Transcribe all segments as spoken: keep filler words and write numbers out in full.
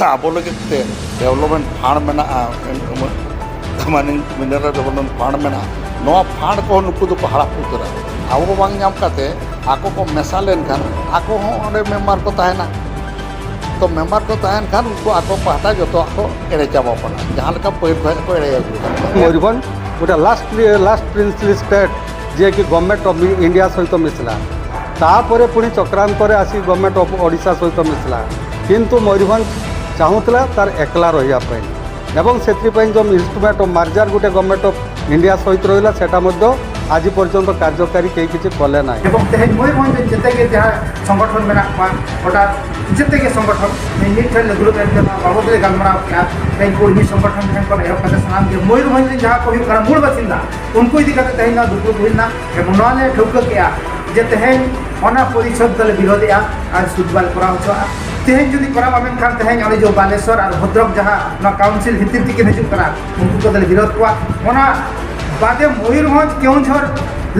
ᱟᱵᱚ ᱞᱟᱹᱜᱤᱫ ᱛᱮ ᱰᱮᱵᱷᱞᱚᱯᱢᱮᱱᱴ ᱯᱷᱟᱱᱰ ᱢᱮᱱᱟᱜᱼᱟ, ᱢᱟᱱᱮ ᱢᱤᱱᱟᱨᱟᱞ ᱰᱮᱵᱷᱞᱚᱯᱢᱮᱱᱴ ᱯᱷᱟᱱᱰ ᱢᱮᱱᱟᱜᱼᱟ, ᱱᱚᱣᱟ ᱯᱷᱟᱱᱰ ᱠᱚᱦᱚᱸ ᱱᱩᱠᱩ ᱫᱚᱠᱚ ᱦᱟᱲᱟᱯ ᱩᱛᱟᱹᱨᱟ᱾ ᱟᱵᱚ ᱵᱟᱝ ᱧᱟᱢ ᱠᱟᱛᱮ ᱟᱠᱚ ᱠᱚ ᱢᱮᱥᱟ ᱞᱮᱱᱠᱷᱟᱱ ᱟᱠᱚ ᱦᱚᱸ ᱚᱸᱰᱮ ᱢᱮᱢᱵᱟᱨ ᱠᱚ ᱛᱟᱦᱮᱱᱟ᱾ ᱛᱚ ᱢᱮᱢᱵᱟᱨ ᱠᱚ ᱛᱟᱦᱮᱱ ᱠᱷᱟᱱ ᱩᱱᱠᱩ ᱟᱠᱚ ᱯᱟᱦᱴᱟ ᱡᱚᱛᱚᱣᱟᱜ ᱠᱚ ᱮᱲᱮ ᱪᱟᱵᱟ ᱵᱚᱱᱟ, ᱡᱟᱦᱟᱸ ᱞᱮᱠᱟ ᱯᱟᱹᱦᱤᱞ ᱠᱷᱚᱱ ᱠᱚ ᱮᱲᱮ ᱟᱹᱜᱩ ᱟᱠᱟᱫᱟ᱾ ମୟୂରଭଞ୍ଜ ଗୋଟେ ଲାଷ୍ଟ ଲାଷ୍ଟ ପ୍ରିନ୍ସଲି ଷ୍ଟେଟ୍, ଯିଏକି ଗଭର୍ଣ୍ଣମେଣ୍ଟ ଅଫ୍ ଇଣ୍ଡିଆ ସହିତ ମିଶିଲା। ତାପରେ ପୁଣି ଚକ୍ରାନ୍ତରେ ଆସି ଗଭର୍ଣ୍ଣମେଣ୍ଟ ଅଫ୍ ଓଡ଼ିଶା ସହିତ ମିଶିଲା। କିନ୍ତୁ ମୟୂରଭଞ୍ଜ ଚାହୁଁଥିଲା ତାର ଏକଲା ରହିବା ପାଇଁ, ଏବଂ ସେଥିପାଇଁ ଯେଉଁ ଇନଷ୍ଟ୍ରୁମେଣ୍ଟ ଅଫ୍ ମାର୍ଜର ଗୋଟେ ଗଭର୍ଣ୍ଣମେଣ୍ଟ ଅଫ୍ ଇଣ୍ଡିଆ ସହିତ ରହିଲା, ସେଟା ମଧ୍ୟ ଆଜି ପର୍ଯ୍ୟନ୍ତ କାର୍ଯ୍ୟକାରୀ କେହି କିଛି କଲେ ନାହିଁ। ଏବଂ ᱛᱮᱦᱮᱧ ᱢᱚᱭᱩᱨᱵᱷᱚᱸᱡᱽ ᱨᱮ ᱡᱮᱛᱮ ᱜᱮ ᱡᱟᱦᱟᱸ ᱥᱚᱝᱜᱚᱴᱷᱚᱱ ᱢᱮᱱᱟᱜ ᱠᱚᱣᱟ, ᱜᱚᱴᱟ ᱡᱮᱛᱮ ᱜᱮ ᱥᱚᱝᱜᱚᱴᱷᱚᱱ ᱛᱮᱦᱮᱧ ᱢᱤᱫ ᱴᱷᱮᱱ ᱞᱮ ᱫᱩᱲᱩᱵ ᱮᱱᱛᱮ ᱱᱚᱣᱟ ᱵᱟᱵᱚᱫ ᱞᱮ ᱜᱟᱞᱢᱟᱨᱟᱣ ᱠᱮᱜᱼᱟ᱾ ᱛᱮᱦᱮᱧ ᱠᱚ ᱢᱤᱫ ᱥᱚᱝᱜᱚᱴᱷᱚᱱ ᱴᱷᱮᱱ ᱠᱷᱚᱱ ᱮᱦᱚᱵ ᱠᱟᱛᱮ ᱥᱟᱱᱟᱢ ᱜᱮ ᱢᱚᱭᱩᱨᱵᱷᱚᱸᱡᱽ ᱨᱮ ᱡᱟᱦᱟᱸ ᱠᱚ ᱦᱩᱭᱩᱜ ᱠᱟᱱᱟ ᱢᱩᱞ ᱵᱟᱥᱤᱱᱫᱟ, ᱩᱱᱠᱩ ᱤᱫᱤ ᱠᱟᱛᱮ ᱛᱮᱦᱮᱧ ᱱᱚᱣᱟ ᱫᱩᱯᱲᱩᱵ ᱦᱩᱭ ᱞᱮᱱᱟ᱾ ᱮᱵᱚᱝ ᱱᱚᱣᱟ ᱞᱮ ᱴᱷᱟᱹᱣᱠᱟᱹ ᱠᱮᱜᱼᱟ ᱡᱮ ᱛᱮᱦᱮᱧ ᱚᱱᱟ ᱯᱚᱨᱤᱥᱚᱫ ᱫᱚᱞᱮ ᱵᱤᱨᱳᱫᱷᱮᱜᱼᱟ ᱟᱨ ᱥᱩᱫ ᱵᱟᱞᱮ ᱠᱚᱨᱟᱣ ᱦᱚᱪᱚᱣᱟᱜᱼᱟ᱾ ᱛᱮᱦᱮᱧ ᱡᱩᱫᱤ ᱠᱚᱨᱟᱣᱟ ᱢᱮᱱᱠᱷᱟᱱ ᱛᱮᱦᱮᱧ ᱚᱱᱮ ᱡᱮ ᱵᱟᱞᱮᱥᱚᱨ ᱟᱨ ᱵᱷᱚᱫᱨᱚᱠ ᱡᱟᱦᱟᱸ ᱱᱚᱣᱟ ᱠᱟᱣᱩᱱᱥᱤᱞ ᱵᱷᱤᱛᱤᱨ ᱛᱮᱠᱤᱱ ᱦᱤᱡᱩᱜ ᱠᱟᱱᱟ, ᱩᱱᱠᱩ ᱠᱚᱫᱚᱞᱮ ᱵᱤᱨᱳᱫᱷ ᱠᱚᱣᱟ᱾ ᱚᱱᱟ ᱵᱟᱫᱮ ᱢᱚᱭᱩᱨᱵᱷᱚᱸᱡᱽ, ᱠᱮᱣᱚᱱᱡᱷᱚᱨ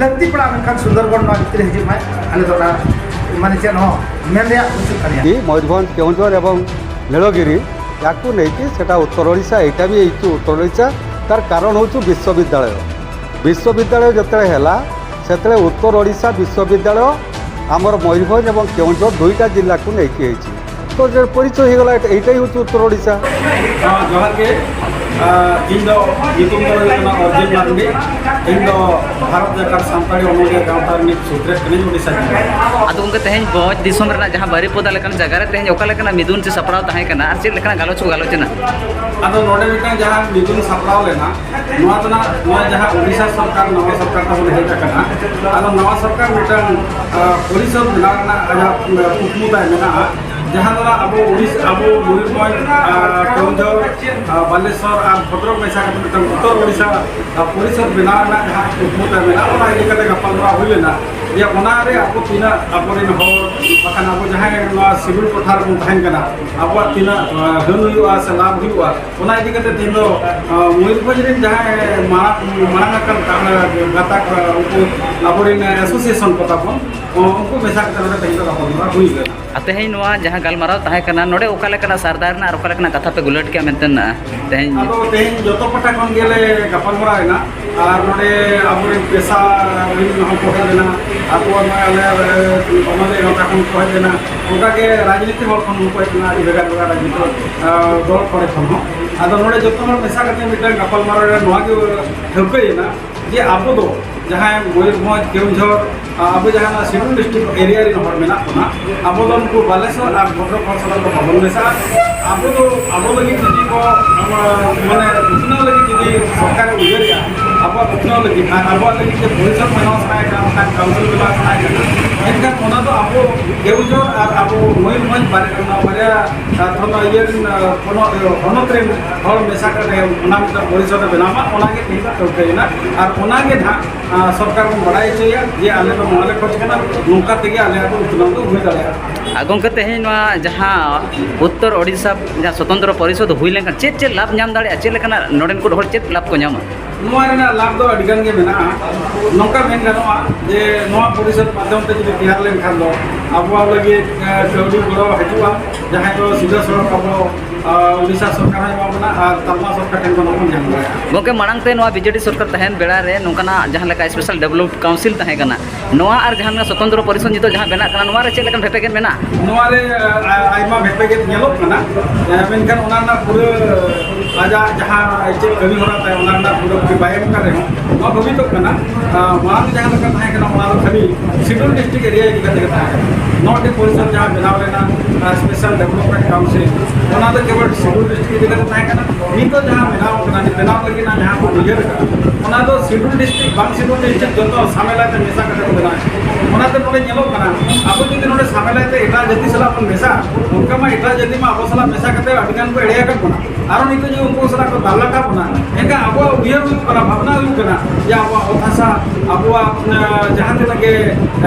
ᱞᱟᱹᱠᱛᱤ ᱯᱟᱲᱟᱜ ᱢᱮᱱᱠᱷᱟᱱ ᱥᱩᱱᱫᱚᱨᱵᱚᱱ ᱱᱚᱣᱟ ᱵᱷᱤᱛᱨᱤ ᱦᱤᱡᱩᱜ ᱢᱟᱭ, ᱟᱞᱮ ᱫᱚ ᱚᱱᱟ ᱢᱟᱱᱮ ᱪᱮᱫ ᱦᱚᱸ ᱢᱮᱱ ᱨᱮᱭᱟᱜ ᱵᱟᱹᱪᱩᱜ ᱛᱟᱞᱮᱭᱟ᱾ କି ମୟୂରଭଞ୍ଜ, କେଉଁଝର ଏବଂ ନୀଳଗିରି, ୟାକୁ ନେଇକି ସେଟା ଉତ୍ତର ଓଡ଼ିଶା, ଏଇଟା ବି ହେଇଛି ଉତ୍ତର ଓଡ଼ିଶା। ତାର କାରଣ ହେଉଛି ବିଶ୍ୱବିଦ୍ୟାଳୟ। ବିଶ୍ୱବିଦ୍ୟାଳୟ ଯେତେବେଳେ ହେଲା, ସେତେବେଳେ ଉତ୍ତର ଓଡ଼ିଶା ବିଶ୍ୱବିଦ୍ୟାଳୟ ଆମର ମୟୂରଭଞ୍ଜ ଏବଂ କେଉଁଝର ଦୁଇଟା ଜିଲ୍ଲାକୁ ନେଇକି ହେଇଛି। ତ ଯେ ପରିଚୟ ହେଇଗଲା, ଏଇଟା, ଏଇଟା ହିଁ ହେଉଛି ଉତ୍ତର ଓଡ଼ିଶା। ᱦᱮᱸ, ᱡᱚᱦᱟᱨ ᱜᱮ᱾ ᱟᱨ ᱤᱧ ᱫᱚ ᱧᱩᱛᱩᱢ ᱫᱚ ᱦᱩᱭᱩᱜ ᱠᱟᱱᱟ ᱚᱨᱡᱩᱱ ᱢᱟᱨᱰᱤ᱾ ᱤᱧ ᱫᱚ ᱵᱷᱟᱨᱚᱛ ᱡᱟᱠᱟᱛ ᱥᱟᱱᱛᱟᱲᱤ ᱚᱱᱚᱞᱤᱭᱟᱹ ᱜᱟᱶᱛᱟ ᱨᱤᱱᱤᱡ ᱥᱩᱛᱨᱮᱫ ᱠᱟᱹᱱᱟᱹᱧ, ᱳᱰᱤᱥᱟ ᱡᱮᱞᱟ᱾ ᱟᱫᱚ ᱜᱚᱢᱠᱮ, ᱛᱮᱦᱮᱧ ᱵᱷᱚᱸᱡᱽ ᱫᱤᱥᱚᱢ ᱨᱮᱱᱟᱜ ᱡᱟᱦᱟᱸ ᱵᱟᱹᱨᱤᱯᱚᱫᱟ ᱞᱮᱠᱟᱱ ᱡᱟᱭᱜᱟ ᱨᱮ ᱛᱮᱦᱮᱧ ᱚᱠᱟ ᱞᱮᱠᱟᱱᱟᱜ ᱢᱤᱫᱩᱱ ᱪᱮ ᱥᱟᱯᱲᱟᱣ ᱛᱟᱦᱮᱸ ᱠᱟᱱᱟ ᱟᱨ ᱪᱮᱫ ᱞᱮᱠᱟᱱᱟᱜ ᱜᱟᱞᱚᱪ ᱠᱚ ᱜᱟᱞᱚᱪ ᱮᱱᱟ? ᱟᱫᱚ ᱱᱚᱰᱮ ᱢᱤᱫᱴᱟᱝ ᱡᱟᱦᱟᱸ ᱢᱤᱫᱩᱱ ᱥᱟᱯᱲᱟᱣ ᱞᱮᱱᱟ, ᱱᱚᱣᱟ ᱫᱚ ᱱᱟᱜ, ᱱᱚᱣᱟ ᱡᱟᱦᱟᱸ ᱳᱰᱤᱥᱟ ᱥᱚᱨᱠᱟᱨ, ᱱᱟᱣᱟ ᱥᱚᱨᱠᱟᱨ ᱛᱟᱵᱚᱱ ᱦᱮᱡ ᱟᱠᱟᱱᱟ, ᱟᱫᱚ ᱱᱟᱣᱟ ᱥᱚᱨᱠᱟᱨ ᱢᱤᱫᱴᱟᱝ, ᱟ, ᱯᱚᱨᱤᱥᱚᱫ ᱵᱮᱱᱟᱣ ᱨᱮᱱᱟᱜ ᱟᱡᱟᱜ, ᱟ, ᱠᱩᱠᱢᱩ ᱛᱟᱭ ᱢᱮᱱᱟᱜᱼᱟ, ᱡᱟᱦᱟᱸ ᱫᱚ ᱱᱟᱜ ᱟᱵᱚ ᱳᱰᱤᱥ-, ᱟᱵᱚ ᱢᱚᱭᱩᱨᱵᱷᱚᱸᱡᱽ, ᱟ, ᱠᱮᱣᱚᱱᱡᱷᱚᱨ, ᱟ, ᱵᱟᱞᱮᱥᱚᱨ ᱟᱨ ᱵᱷᱚᱫᱨᱚᱠ ᱢᱮᱥᱟ ᱠᱟᱛᱮ ᱢᱤᱫᱴᱟᱝ ᱩᱛᱛᱚᱨ ᱳᱰᱤᱥᱟ ᱯᱚᱨᱤᱥᱚᱫ ᱵᱮᱱᱟᱣ ᱨᱮᱱᱟᱜ ᱡᱟᱦᱟᱸ ᱠᱩᱠᱢᱩ ᱛᱟᱭ ᱢᱮᱱᱟᱜᱼᱟ, ᱚᱱᱟ ᱤᱫᱤ ᱠᱟᱛᱮ ᱜᱟᱯᱟᱞᱢᱟᱨᱟᱣ ᱦᱩᱭ ᱞᱮᱱᱟ ᱡᱮ ᱚᱱᱟ ᱨᱮ ᱟᱵᱚ ᱛᱤᱱᱟᱹᱜ ᱟᱵᱚᱨᱮᱱ ᱦᱚᱲ, ᱵᱟᱠᱷᱟᱱ ᱟᱵᱚ ᱡᱟᱦᱟᱸᱭ ᱱᱚᱣᱟ ᱥᱤᱰᱩᱞ ᱴᱚᱴᱷᱟ ᱨᱮᱵᱚᱱ ᱛᱟᱦᱮᱱ ᱠᱟᱱᱟ, ᱟᱵᱚᱣᱟᱜ ᱛᱤᱱᱟᱹᱜ, ᱟᱸ, ᱦᱟᱹᱱ ᱦᱩᱭᱩᱜᱼᱟ ᱥᱮ ᱞᱟᱵᱷ ᱦᱩᱭᱩᱜᱼᱟ, ᱚᱱᱟ ᱤᱫᱤ ᱠᱟᱛᱮ ᱛᱮᱦᱮᱧ ᱫᱚ, ᱟᱸ, ᱢᱚᱭᱩᱨᱵᱷᱚᱸᱡᱽ ᱨᱮᱱ ᱡᱟᱦᱟᱸᱭ ᱢᱟᱲᱟᱝ, ᱢᱟᱲᱟᱝ ᱟᱠᱟᱱ ᱜᱟ-, ᱜᱟᱛᱟᱠ, ᱟᱸ, ᱩᱱᱠᱩ ᱟᱵᱚᱨᱮᱱ ᱮᱥᱳᱥᱤᱭᱮᱥᱚᱱ ᱠᱚ ᱛᱟᱵᱚᱱ, ᱩᱱᱠᱩ ᱢᱮᱥᱟ ᱠᱟᱛᱮ ᱱᱚᱰᱮ ᱛᱮᱦᱮᱧ ᱫᱚ ᱜᱟᱯᱟᱞᱢᱟᱨᱟᱣ ᱦᱩᱭ ᱞᱮᱱᱟ᱾ ᱟᱨ ᱛᱮᱦᱮᱧ ᱱᱚᱣᱟ ᱡᱟᱦᱟᱸ ᱜᱟᱞᱢᱟᱨᱟᱣ ᱛᱟᱦᱮᱸ ᱠᱟᱱᱟ, ᱱᱚᱰᱮ ᱚᱠᱟ ᱞᱮᱠᱟᱱᱟᱜ ᱥᱟᱨᱫᱟ ᱨᱮᱱᱟᱜ ᱟᱨ ᱚᱠᱟ ᱞᱮᱠᱟᱱᱟᱜ ᱠᱟᱛᱷᱟ ᱯᱮ ᱜᱩᱞᱟᱹᱴ ᱠᱮᱜᱼᱟ ᱢᱮᱱᱛᱮ ᱢᱮᱱᱟᱜᱼᱟ ᱛᱮᱦᱮᱧ? ᱟᱫᱚ ᱛᱮᱦᱮᱧ ᱡᱚᱛᱚ ᱯᱟᱦᱴᱟ ᱠᱷᱚᱱ ᱜᱮᱞᱮ ᱜᱟᱯᱟᱞᱢᱟᱨᱟᱣ ᱮᱱᱟ, ᱟᱨ ᱱᱚᱰᱮ ᱟᱵᱚᱨᱮᱱ ᱯᱮᱥᱟ ᱨᱮᱱ ᱦᱚᱸ ᱠᱚ ᱦᱮᱡ ᱞᱮᱱᱟ, ᱟᱵᱚ ᱱᱚᱜᱼᱚᱭ ᱟᱞᱮ, ᱮ, ᱚᱱᱚᱞᱤᱭᱟᱹ ᱜᱟᱶᱛᱟ ᱠᱷᱚᱱ ᱠᱚ ᱦᱮᱡ ᱞᱮᱱᱟ, ᱚᱱᱠᱟᱜᱮ ᱨᱟᱡᱽᱱᱤᱛᱤ ᱦᱚᱲ ᱠᱷᱚᱱ ᱦᱚᱸᱠᱚ ᱦᱮᱡ ᱞᱮᱱᱟ, ᱟᱹᱰᱤ ᱵᱷᱮᱜᱟᱨ ᱵᱷᱮᱜᱟᱨ ᱨᱟᱡᱽᱱᱤᱛᱤ, ᱮ, ᱫᱚᱞ ᱠᱚᱨᱮ ᱠᱷᱚᱱ ᱦᱚᱸ᱾ ᱟᱫᱚ ᱱᱚᱰᱮ ᱡᱚᱛᱚ ᱦᱚᱲ ᱢᱮᱥᱟ ᱠᱟᱛᱮ ᱢᱤᱫᱴᱟᱝ ᱜᱟᱯᱟᱞᱢᱟᱨᱟᱣ ᱨᱮ ᱱᱚᱣᱟ ᱜᱮ ᱴᱷᱟᱹᱣᱠᱟᱹᱭᱮᱱᱟ ᱡᱮ ᱟᱵᱚ ᱫᱚ ᱡᱟᱦᱟᱸᱭ ᱢᱚᱭᱩᱨᱵᱷᱚᱸᱡᱽ, ᱠᱮᱣᱚᱱᱡᱷᱚᱨ, ᱟ, ᱟᱵᱚ ᱡᱟᱦᱟᱸ ᱱᱚᱣᱟ ᱥᱤᱰᱩᱞ ᱰᱤᱥᱴᱨᱤᱠᱴ ᱮᱨᱤᱭᱟ ᱨᱮᱱ ᱦᱚᱲ ᱢᱮᱱᱟᱜ ᱵᱚᱱᱟ, ᱟᱵᱚ ᱫᱚ ᱱᱩᱠᱩ ᱵᱟᱞᱮᱥᱚᱨ ᱟᱨ ᱵᱷᱚᱫᱨᱚᱠ ᱦᱚᱲ ᱥᱟᱞᱟᱜ ᱫᱚ ᱵᱟᱵᱚᱱ ᱢᱮᱥᱟᱜᱼᱟ᱾ ᱟᱵᱚ ᱫᱚ ᱟᱵᱚ ᱞᱟᱹᱜᱤᱫ ᱡᱩᱫᱤ ᱠᱚ, ᱟᱢ, ᱢᱟᱱᱮ, ᱩᱛᱱᱟᱹᱣ ᱞᱟᱹᱜᱤᱫ ᱡᱩᱫᱤ ᱥᱚᱨᱠᱟᱨᱮ ᱩᱭᱦᱟᱹᱨᱮᱜᱼᱟ, ᱟᱵᱚᱣᱟᱜ ᱩᱛᱱᱟᱹᱣ ᱞᱟᱹᱜᱤᱫ ᱟᱨ ᱟᱵᱚᱣᱟᱜ ᱞᱟᱹᱜᱤᱫ ᱡᱮ ᱯᱚᱨᱤᱥᱚᱫ ᱵᱮᱱᱟᱣ ᱥᱟᱱᱟᱭᱮ ᱠᱟᱱᱟ, ᱵᱟᱠᱷᱟᱱ ᱠᱟᱣᱩᱱᱥᱤᱞ ᱵᱮᱱᱟᱣ ᱥᱟᱱᱟᱭᱮ ᱠᱟᱱᱟ, ᱮᱱᱠᱷᱟᱱ ᱚᱱᱟ ᱫᱚ ᱟᱵᱚ ᱠᱮᱣᱚᱱᱡᱷᱚᱨ ᱟᱨ ᱟᱵᱚ ᱢᱚᱭᱩᱨᱵᱷᱚᱸᱡᱽ ᱵᱟᱨᱭᱟ, ᱱᱚᱣᱟ ᱵᱟᱨᱭᱟ, ᱟ, ᱛᱷᱚᱱᱚ ᱤᱭᱟᱹ ᱨᱮᱱ, ᱟ, ᱯᱚᱱᱚᱛ, ᱦᱚᱱᱚᱛ ᱨᱮᱱ ᱦᱚᱲ ᱢᱮᱥᱟ ᱠᱟᱛᱮ ᱚᱱᱟ ᱢᱤᱫᱴᱟᱝ ᱯᱚᱨᱤᱥᱚᱫ ᱮ ᱵᱮᱱᱟᱣ ᱢᱟ, ᱚᱱᱟᱜᱮ ᱛᱮᱦᱮᱧ ᱫᱚ ᱴᱷᱟᱹᱣᱠᱟᱹᱭᱮᱱᱟ᱾ ᱟᱨ ᱚᱱᱟᱜᱮ ᱱᱟᱦᱟᱜ, ᱟ, ᱥᱚᱨᱠᱟᱨ ᱵᱚᱱ ᱵᱟᱲᱟᱭ ᱦᱚᱪᱚᱭᱟ ᱡᱮ ᱟᱞᱮ ᱫᱚ ᱱᱚᱣᱟ ᱞᱮ ᱠᱷᱚᱡᱽ ᱠᱟᱱᱟ, ᱱᱚᱝᱠᱟ ᱛᱮᱜᱮ ᱟᱞᱮᱭᱟᱜ ᱫᱚ ᱩᱛᱱᱟᱹᱣ ᱫᱚ ᱦᱩᱭ ᱫᱟᱲᱮᱭᱟᱜᱼᱟ᱾ ᱟᱨ ᱜᱚᱢᱠᱮ, ᱛᱮᱦᱮᱧ ᱱᱚᱣᱟ ᱡᱟᱦᱟᱸ ᱩᱛᱛᱚᱨ ᱳᱰᱤᱥᱟ ᱡᱟᱦᱟᱸ ᱥᱚᱛᱚᱱᱛᱨᱚ ᱯᱚᱨᱤᱥᱚᱫ ᱦᱩᱭ ᱞᱮᱱᱠᱷᱟᱱ ᱪᱮᱫ ᱪᱮᱫ ᱞᱟᱵᱷ ᱧᱟᱢ ᱫᱟᱲᱮᱭᱟᱜᱼᱟ? ᱪᱮᱫ ᱞᱮᱠᱟᱱᱟᱜ ᱱᱚᱰᱮᱱ ᱠᱚ ᱦᱚᱲ ᱪᱮᱫ ᱞᱟᱵᱷ ᱠᱚ ᱧᱟᱢᱟ? ᱱᱚᱣᱟ ᱨᱮᱱᱟᱜ ᱞᱟᱵᱷ ᱫᱚ ᱟᱹᱰᱤ ᱜᱟᱱ ᱜᱮ ᱢᱮᱱᱟᱜᱼᱟ᱾ ᱱᱚᱝᱠᱟ ᱢᱮᱱ ᱜᱟᱱᱚᱜᱼᱟ ᱡᱮ ᱱᱚᱣᱟ ᱯᱚᱨᱤᱥᱚᱫ ᱢᱟᱫᱽᱫᱷᱚᱢ ᱛᱮ ᱡᱩᱫᱤ ᱛᱮᱭᱟᱨ ᱞᱮᱱᱠᱷᱟᱱ ᱫᱚ ᱟᱵᱚᱣᱟᱜ ᱞᱟᱹᱜᱤᱫ, ᱮ, ᱠᱟᱹᱣᱰᱤ ᱜᱚᱲᱚ ᱦᱤᱡᱩᱜᱼᱟ, ᱡᱟᱦᱟᱸᱭ ᱫᱚ ᱥᱤᱫᱷᱟᱹ ᱥᱚᱲᱚᱠ ᱟᱵᱚ, ᱟ, ᱩᱰᱤᱥᱟ ᱥᱚᱨᱠᱟᱨ ᱦᱚᱸᱭ ᱮᱢᱟ ᱵᱚᱱᱟ ᱟᱨ ᱛᱟᱞᱢᱟ ᱥᱚᱨᱠᱟᱨ ᱴᱷᱮᱱ ᱠᱷᱚᱱ ᱦᱚᱸᱵᱚᱱ ᱧᱟᱢ ᱫᱟᱲᱮᱭᱟᱜᱼᱟ᱾ ᱜᱚᱢᱠᱮ, ᱢᱟᱲᱟᱝ ᱛᱮ ᱱᱚᱣᱟ ᱵᱤᱡᱮᱰᱤ ᱥᱚᱨᱠᱟᱨ ᱛᱟᱦᱮᱱ ᱵᱮᱲᱟ ᱨᱮ ᱱᱚᱝᱠᱟᱱᱟᱜ ᱡᱟᱦᱟᱸ ᱞᱮᱠᱟ ᱥᱯᱮᱥᱟᱞ ᱰᱮᱵᱷᱞᱚᱯ ᱠᱟᱣᱩᱱᱥᱤᱞ ᱛᱟᱦᱮᱸ ᱠᱟᱱᱟ, ᱱᱚᱣᱟ ᱟᱨ ᱡᱟᱦᱟᱸ ᱞᱮᱠᱟ ᱥᱚᱛᱚᱱᱛᱨᱚ ᱯᱚᱨᱤᱥᱚᱫ ᱱᱤᱛᱚᱜ ᱡᱟᱦᱟᱸ ᱵᱮᱱᱟᱜ ᱠᱟᱱᱟ, ᱱᱚᱣᱟ ᱨᱮ ᱪᱮᱫ ᱞᱮᱠᱟᱱ ᱵᱷᱮᱯᱮᱜᱮᱫ ᱢᱮᱱᱟᱜᱼᱟ? ᱱᱚᱣᱟ ᱨᱮ, ᱟ, ᱟᱭᱢᱟ ᱵᱷᱮᱯᱮᱜᱮᱫ ᱧᱮᱞᱚᱜ ᱠᱟᱱᱟ, ᱮ, ᱢᱮᱱᱠᱷᱟᱱ ᱚᱱᱟ ᱨᱮᱱᱟᱜ ᱯᱩᱨᱟᱹ ᱟᱡᱟᱜ ᱡᱟᱦᱟᱸ ᱪᱮᱫ ᱠᱟᱹᱢᱤ ᱦᱚᱨᱟ ᱛᱟᱭ, ᱚᱱᱟ ᱨᱮᱱᱟᱜ ᱯᱩᱨᱟᱹ ᱯᱩᱨᱤ ᱵᱟᱭ ᱮᱢ ᱠᱟᱱ ᱨᱮᱦᱚᱸ, ᱱᱚᱣᱟ ᱵᱷᱟᱹᱵᱤᱛᱚᱜ ᱠᱟᱱᱟ, ᱟ, ᱢᱟᱲᱟᱝ ᱡᱟᱦᱟᱸ ᱞᱮᱠᱟ ᱛᱟᱦᱮᱸ ᱠᱟᱱᱟ, ᱚᱱᱟ ᱫᱚ ᱠᱷᱟᱹᱞᱤ ᱥᱤᱰᱩᱞ ᱰᱤᱥᱴᱨᱤᱠᱴ ᱮᱨᱤᱭᱟ ᱤᱫᱤ ᱠᱟᱛᱮ ᱜᱮ ᱛᱟᱦᱮᱸ ᱠᱟᱱᱟ᱾ ᱱᱚᱣᱟ ᱢᱤᱫᱴᱮᱱ ᱯᱚᱨᱤᱥᱚᱫ ᱡᱟᱦᱟᱸ ᱵᱮᱱᱟᱣ ᱞᱮᱱᱟ, ᱟ, ᱥᱯᱮᱥᱟᱞ ᱰᱮᱵᱷᱞᱚᱯᱢᱮᱱᱴ ᱠᱟᱣᱩᱱᱥᱤᱞ, ᱚᱱᱟ ᱫᱚ ᱠᱮᱵᱚᱞ ᱥᱤᱰᱩᱞ ᱰᱤᱥᱴᱨᱤᱠᱴ ᱤᱫᱤ ᱠᱟᱛᱮ ᱛᱟᱦᱮᱸ ᱠᱟᱱᱟ᱾ ᱱᱤᱛᱚᱜ ᱡᱟᱦᱟᱸ ᱵᱮᱱᱟᱣ ᱠᱟᱱᱟ, ᱵᱮᱱᱟᱣ ᱞᱟᱹᱜᱤᱫ ᱡᱟᱦᱟᱸ ᱠᱚ ᱩᱭᱦᱟᱹᱨ ᱠᱟᱜᱼᱟ, ᱚᱱᱟ ᱫᱚ ᱥᱤᱰᱩᱞ ᱰᱤᱥᱴᱨᱤᱠᱴ ᱵᱟᱝ ᱥᱤᱰᱩᱞ ᱰᱤᱥᱴᱨᱤᱠᱴ ᱡᱚᱛᱚ ᱥᱟᱢᱮᱞᱟᱭ ᱛᱮ ᱢᱮᱥᱟ ᱠᱟᱛᱮ ᱠᱚ ᱵᱮᱱᱟᱣᱟ᱾ ᱚᱱᱟᱛᱮ ᱱᱚᱰᱮ ᱧᱮᱞᱚᱜ ᱠᱟᱱᱟ, ᱟᱵᱚ ᱡᱩᱫᱤ ᱱᱚᱰᱮ ᱥᱟᱢᱮᱞᱟᱭ ᱛᱮ ᱮᱴᱟᱜ ᱡᱟᱹᱛᱤ ᱥᱟᱞᱟᱜ ᱵᱚᱱ ᱢᱮᱥᱟ, ᱚᱱᱠᱟ ᱢᱟ ᱮᱴᱟᱜ ᱡᱟᱹᱛᱤ ᱢᱟ ᱟᱵᱚ ᱥᱟᱞᱟᱜ ᱢᱮᱥᱟ ᱠᱟᱛᱮ ᱟᱹᱰᱤ ᱜᱟᱱ ᱠᱚ ᱮᱲᱮ ᱟᱠᱟᱫ ᱵᱚᱱᱟ᱾ ᱟᱨᱚ ᱱᱤᱛᱚᱜ ᱡᱩᱫᱤ ᱩᱱᱠᱩ ᱥᱟᱞᱟᱜ ᱠᱚ ᱫᱟᱞᱟᱴᱟ ᱵᱚᱱᱟ, ᱮᱱᱠᱷᱟᱱ ᱟᱵᱚᱣᱟᱜ ᱩᱭᱦᱟᱹᱨ ᱦᱩᱭᱩᱜ ᱠᱟᱱᱟ, ᱵᱷᱟᱵᱽᱱᱟ ᱦᱩᱭᱩᱜ ᱠᱟᱱᱟ ᱡᱮ ᱟᱵᱚᱣᱟᱜ ᱚᱛ ᱦᱟᱥᱟ, ᱟᱵᱚᱣᱟᱜ ᱡᱟᱦᱟᱸ ᱛᱤᱱᱟᱹᱜ ᱜᱮ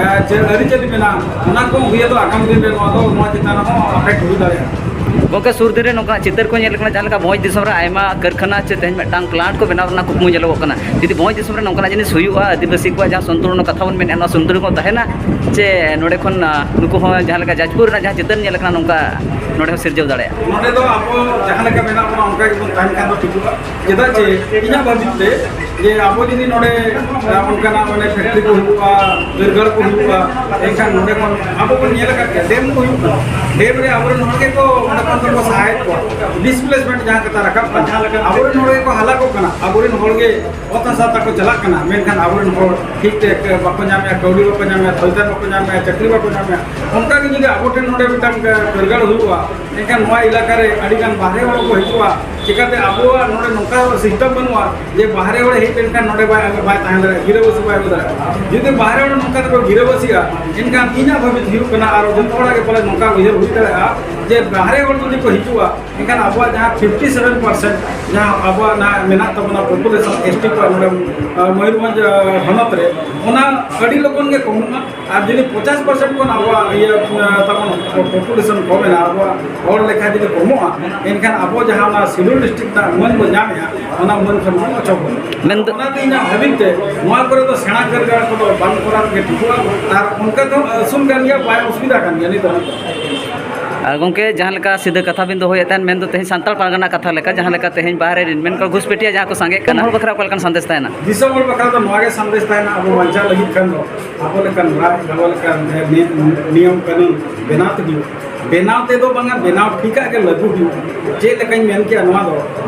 ᱟᱹᱨᱤᱪᱟᱹᱞᱤ ᱢᱮᱱᱟᱜᱼᱟ, ᱚᱱᱟ ᱠᱚ ᱩᱭᱦᱟᱹᱨ ᱫᱚ ᱟᱜᱟᱢ ᱫᱤᱱ ᱨᱮ ᱱᱚᱣᱟ ᱫᱚ, ᱱᱚᱣᱟ ᱪᱮᱛᱟᱱ ᱨᱮᱦᱚᱸ ᱟᱯᱷᱮᱠᱴ ᱦᱩᱭ ᱫᱟᱲᱮᱭᱟᱜᱼᱟ᱾ ᱜᱚᱢᱠᱮ, ᱥᱩᱨ ᱫᱤᱱ ᱨᱮ ᱱᱚᱝᱠᱟ ᱪᱤᱛᱟᱹᱨ ᱠᱚ ᱧᱮᱞ ᱠᱟᱱᱟ, ᱡᱟᱦᱟᱸ ᱞᱮᱠᱟ ᱵᱷᱚᱸᱡᱽ ᱫᱤᱥᱚᱢ ᱨᱮ ᱟᱭᱢᱟ ᱠᱟᱹᱨᱠᱷᱟᱱᱟ ᱪᱮ ᱛᱮᱦᱮᱧ ᱢᱤᱫᱴᱟᱝ ᱯᱞᱟᱱᱴ ᱠᱚ ᱵᱮᱱᱟᱣ ᱨᱮᱱᱟᱜ ᱠᱩᱠᱢᱩ ᱧᱮᱞᱚᱜᱚᱜ ᱠᱟᱱᱟ᱾ ᱡᱩᱫᱤ ᱵᱷᱚᱸᱡᱽ ᱫᱤᱥᱚᱢ ᱨᱮ ᱱᱚᱝᱠᱟᱱᱟᱜ ᱡᱤᱱᱤᱥ ᱦᱩᱭᱩᱜᱼᱟ, ᱟᱹᱫᱤᱵᱟᱹᱥᱤ ᱠᱚᱣᱟᱜ ᱡᱟᱦᱟᱸ ᱥᱚᱱᱛᱩᱞᱚᱱ ᱠᱟᱛᱷᱟ ᱵᱚᱱ ᱢᱮᱱᱮᱫᱼᱟ, ᱱᱚᱣᱟ ᱥᱚᱱᱛᱩᱞᱚᱱ ᱠᱚ ᱛᱟᱦᱮᱱᱟ, ᱪᱮ ᱱᱚᱰᱮ ᱠᱷᱚᱱ ᱱᱩᱠᱩ ᱦᱚᱸ ᱡᱟᱦᱟᱸ ᱞᱮᱠᱟ ᱡᱟᱡᱽᱯᱩᱨ ᱨᱮᱱᱟᱜ ᱡᱟᱦᱟᱸ ᱪᱤᱛᱟᱹᱨ ᱧᱮᱞ ᱠᱟᱱᱟ, ᱱᱚᱝᱠᱟ ᱱᱚᱰᱮ ᱦᱚᱸ ᱥᱤᱨᱡᱟᱹᱣ ᱫᱟᱲᱮᱭᱟᱜᱼᱟ? ᱱᱚᱰᱮ ᱫᱚ ᱟᱵᱚ ᱡᱟᱦᱟᱸ ᱞᱮᱠᱟ ᱢᱮᱱᱟᱜ ᱵᱚᱱᱟ, ᱚᱱᱠᱟ ᱜᱮᱵᱚᱱ ᱛᱟᱦᱮᱱ ᱠᱷᱟᱱ ᱫᱚ ᱴᱷᱤᱠᱚᱜᱼᱟ᱾ ᱪᱮᱫᱟᱜ ᱪᱮ ᱤᱧᱟᱹᱜ ᱵᱷᱟᱹᱵᱤᱛ ᱛᱮ, ᱡᱮ ᱟᱵᱚ ᱡᱩᱫᱤ ᱱᱚᱰᱮ ᱚᱱᱠᱟᱱᱟᱜ ᱢᱟᱱᱮ ᱯᱷᱮᱠᱴᱨᱤ ᱠᱚ ᱦᱩᱭᱩᱜᱼᱟ, ᱠᱟᱹᱨᱜᱟᱲ ᱠᱚ ᱦᱩᱭᱩᱜᱼᱟ, ᱮᱱᱠᱷᱟᱱ ᱱᱚᱰᱮ ᱠᱷᱚᱱ ᱟᱵᱚ ᱵᱚᱱ ᱧᱮᱞ ᱟᱠᱟᱫ ᱜᱮᱭᱟ, ᱰᱮᱢ ᱠᱚ ᱦᱩᱭᱩᱜ ᱠᱟᱱᱟ, ᱰᱮᱢ ᱨᱮ ᱟᱵᱚᱨᱮᱱ ᱦᱚᱲ ᱜᱮᱠᱚ ᱚᱸᱰᱮ ᱠᱷᱚᱱ ᱫᱚᱠᱚ ᱥᱟᱦᱟᱭᱮᱫ ᱠᱚᱣᱟ᱾ ᱰᱤᱥᱯᱞᱮᱥᱢᱮᱱᱴ ᱡᱟᱦᱟᱸ ᱠᱟᱛᱷᱟ ᱨᱟᱠᱟᱵ ᱠᱟᱱᱟ, ᱟᱵᱚᱨᱮᱱ ᱦᱚᱲ ᱜᱮᱠᱚ ᱦᱟᱞᱟᱠᱚᱜ ᱠᱟᱱᱟ, ᱟᱵᱚᱨᱮᱱ ᱦᱚᱲ ᱜᱮ ᱚᱛ ᱦᱟᱥᱟ ᱛᱟᱠᱚ ᱪᱟᱞᱟᱜ ᱠᱟᱱᱟ, ᱢᱮᱱᱠᱷᱟᱱ ᱟᱵᱚᱨᱮᱱ ᱦᱚᱲ ᱴᱷᱤᱠ ᱴᱷᱟᱠ ᱵᱟᱠᱚ ᱧᱟᱢᱮᱫᱼᱟ, ᱠᱟᱹᱣᱰᱤ ᱵᱟᱠᱚ ᱧᱟᱢᱮᱫᱼᱟ, ᱥᱚᱭᱫᱟ ᱵᱟᱠᱚ ᱧᱟᱢᱮᱫᱼᱟ, ᱪᱟᱹᱠᱨᱤ ᱵᱟᱠᱚ ᱧᱟᱢᱮᱫᱼᱟ᱾ ᱚᱱᱠᱟ ᱜᱮ ᱡᱩᱫᱤ ᱟᱵᱚ ᱴᱷᱮᱱ ᱱᱚᱰᱮ ᱢᱤᱫᱴᱟᱝ ᱠᱟᱹᱨᱜᱟᱲ ᱦᱩᱭᱩᱜᱼᱟ, ᱮᱱᱠᱷᱟᱱ ᱱᱚᱣᱟ ᱮᱞᱟᱠᱟ ᱨᱮ ᱟᱹᱰᱤ ᱜᱟᱱ ᱵᱟᱦᱨᱮ ᱦᱚᱲ ᱠᱚ ᱦᱤᱡᱩᱜᱼᱟ᱾ ᱪᱤᱠᱟᱹᱛᱮ ᱟᱵᱚᱣᱟᱜ ᱱᱚᱰᱮ ᱱᱚᱝᱠᱟ ᱥᱤᱥᱴᱮᱢ ᱵᱟᱹᱱᱩᱜᱼᱟ ᱡᱮ ᱵᱟᱦᱨᱮ ᱦᱚᱲ ᱦᱮᱡ ᱞᱮᱱᱠᱷᱟᱱ ᱱᱚᱰᱮ ᱵᱟᱭ, ᱵᱟᱭ ᱛᱟᱦᱮᱸ ᱫᱟᱲᱮᱭᱟᱜᱼᱟ, ᱜᱤᱨᱟᱹᱵᱟᱹᱥᱤ ᱵᱟᱭ ᱟᱹᱜᱩ ᱫᱟᱲᱮᱭᱟᱜᱼᱟ᱾ ᱡᱩᱫᱤ ᱵᱟᱦᱨᱮ ᱦᱚᱲ ᱱᱚᱝᱠᱟ ᱛᱮᱠᱚ ᱜᱤᱨᱟᱹᱵᱟᱹᱥᱤᱜᱼᱟ, ᱮᱱᱠᱷᱟᱱ ᱤᱧᱟᱹᱜ ᱵᱷᱟᱹᱵᱤᱛ ᱦᱩᱭᱩᱜ ᱠᱟᱱᱟ, ᱟᱨ ᱡᱚᱛᱚ ᱦᱚᱲᱟᱜ ᱜᱮ ᱯᱟᱞᱮ ᱱᱚᱝᱠᱟ ᱩᱭᱦᱟᱹᱨ ᱦᱩᱭ ᱫᱟᱲᱮᱭᱟᱜᱼᱟ ᱡᱮ ᱵᱟᱦᱨᱮ ᱦᱚᱲ ᱡᱩᱫᱤ ᱠᱚ ᱦᱤᱡᱩᱜᱼᱟ, ᱮᱱᱠᱷᱟᱱ ᱟᱵᱚᱣᱟᱜ ᱡᱟᱦᱟᱸ ᱯᱷᱤᱯᱴᱤ ᱥᱮᱵᱷᱮᱱ ᱯᱟᱨᱥᱮᱱᱴ ᱡᱟᱦᱟᱸ ᱟᱵᱚᱣᱟᱜ ᱱᱟᱦᱟᱜ ᱢᱮᱱᱟᱜ ᱛᱟᱵᱚᱱᱟ ᱯᱚᱯᱩᱞᱮᱥᱚᱱ, ᱮᱥ ᱴᱤ ᱠᱚᱣᱟᱜ ᱱᱚᱰᱮ, ᱟ, ᱢᱚᱭᱩᱨᱵᱷᱚᱸᱡᱽ, ᱟ, ᱦᱚᱱᱚᱛ ᱨᱮ, ᱚᱱᱟ ᱟᱹᱰᱤ ᱞᱚᱜᱚᱱ ᱜᱮ ᱠᱚᱢᱚᱜᱼᱟ᱾ ᱟᱨ ᱡᱩᱫᱤ ᱯᱚᱪᱟᱥ ᱯᱟᱨᱥᱮᱱᱴ ᱠᱷᱚᱱ ᱟᱵᱚᱣᱟᱜ ᱤᱭᱟᱹ, ᱟ, ᱛᱟᱵᱚᱱ ᱯᱚᱯᱩᱞᱮᱥᱚᱱ ᱠᱚᱢ ᱮᱱᱟ, ᱟᱵᱚᱣᱟᱜ ᱦᱚᱲ ᱞᱮᱠᱷᱟ ᱡᱩᱫᱤ ᱠᱚᱢᱚᱜᱼᱟ, ᱮᱱᱠᱷᱟᱱ ᱟᱵᱚ ᱡᱟᱦᱟᱸ ᱚᱱᱟ ᱥᱤᱰᱩᱞ ᱰᱤᱥᱴᱨᱤᱠᱴ ᱨᱮᱱᱟᱜ ᱢᱟᱹᱱ ᱵᱚ ᱧᱟᱢᱮᱫᱼᱟ, ᱚᱱᱟ ᱢᱟᱹᱱ ᱠᱷᱚᱱ ᱵᱚᱱ ᱚᱪᱚᱜᱚᱜᱼᱟ᱾ ᱢᱮᱱᱫᱚ ᱚᱱᱟᱛᱮ ᱤᱧᱟᱹᱜ ᱵᱷᱟᱹᱵᱤᱛ ᱛᱮ ᱱᱚᱣᱟ ᱠᱚᱨᱮ ᱫᱚ ᱥᱮᱬᱟ ᱠᱟᱹᱨᱜᱟᱲ ᱠᱚᱫᱚ ᱵᱟᱝ ᱠᱚᱨᱟᱣ ᱜᱮ ᱴᱷᱤᱠᱚᱜᱼᱟ᱾ ᱟᱨ ᱚᱱᱠᱟ ᱫᱚ ᱟᱹᱥᱩᱞ ᱠᱟᱱ ᱜᱮᱭᱟ, ᱵᱟᱭ ᱚᱥᱩᱵᱤᱫᱷᱟ ᱠᱟᱱ ᱜᱮᱭᱟ ᱱᱤᱛ ᱫᱷᱟᱹᱵᱤᱡ ᱫᱚ᱾ ᱟᱨ ᱜᱚᱢᱠᱮ, ᱡᱟᱦᱟᱸ ᱞᱮᱠᱟ ᱥᱤᱫᱷᱟᱹ ᱠᱟᱛᱷᱟ ᱵᱤᱱ ᱫᱚᱦᱚᱭᱮᱫ ᱛᱟᱦᱮᱸᱫ, ᱢᱮᱱᱫᱚ ᱛᱮᱦᱮᱧ ᱥᱟᱱᱛᱟᱲ ᱯᱟᱨᱜᱟᱱᱟ ᱠᱟᱛᱷᱟ ᱞᱮᱠᱟ, ᱡᱟᱦᱟᱸ ᱞᱮᱠᱟ ᱛᱮᱦᱮᱧ ᱵᱟᱦᱨᱮ ᱨᱮᱱ, ᱢᱮᱱᱠᱷᱟᱱ ᱜᱷᱩᱥᱯᱮᱴᱤᱭᱟ ᱡᱟᱦᱟᱸ ᱠᱚ ᱥᱟᱸᱜᱮᱜ ᱠᱟᱱᱟ, ᱦᱚᱲ ᱵᱟᱠᱷᱨᱟ ᱚᱠᱟ ᱞᱮᱠᱟᱱ ᱥᱟᱸᱫᱮᱥ ᱛᱟᱦᱮᱱᱟ? ᱫᱤᱥᱚᱢ ᱦᱚᱲ ᱵᱟᱠᱷᱨᱟ ᱫᱚ ᱱᱚᱣᱟ ᱜᱮ ᱥᱟᱸᱫᱮᱥ ᱛᱟᱦᱮᱱᱟ, ᱟᱵᱚ ᱵᱟᱧᱪᱟᱣ ᱞᱟᱹᱜᱤᱫ ᱠᱷᱟᱱ ᱫᱚ ᱟᱵᱚ ᱞᱮᱠᱟᱱ ᱨᱟᱡᱽ, ᱟᱵᱚ ᱞᱮᱠᱟᱱ ᱱᱤ-, ᱱᱤᱭᱚᱢ ᱠᱟᱹᱱᱩᱱ ᱵᱮᱱᱟᱣ ᱛᱮ ᱦᱩᱭᱩᱜᱼᱟ᱾ ᱵᱮᱱᱟᱣ ᱛᱮᱫᱚ ᱵᱟᱝᱟ, ᱵᱮᱱᱟᱣ ᱴᱷᱤᱠᱟᱜ ᱜᱮ ᱞᱟᱹᱜᱩ ᱦᱩᱭᱩᱜᱼᱟ᱾ ᱪᱮᱫ ᱞᱮᱠᱟᱧ ᱢᱮᱱ ᱠᱮᱜᱼᱟ ᱱᱚᱣᱟ ᱫᱚ,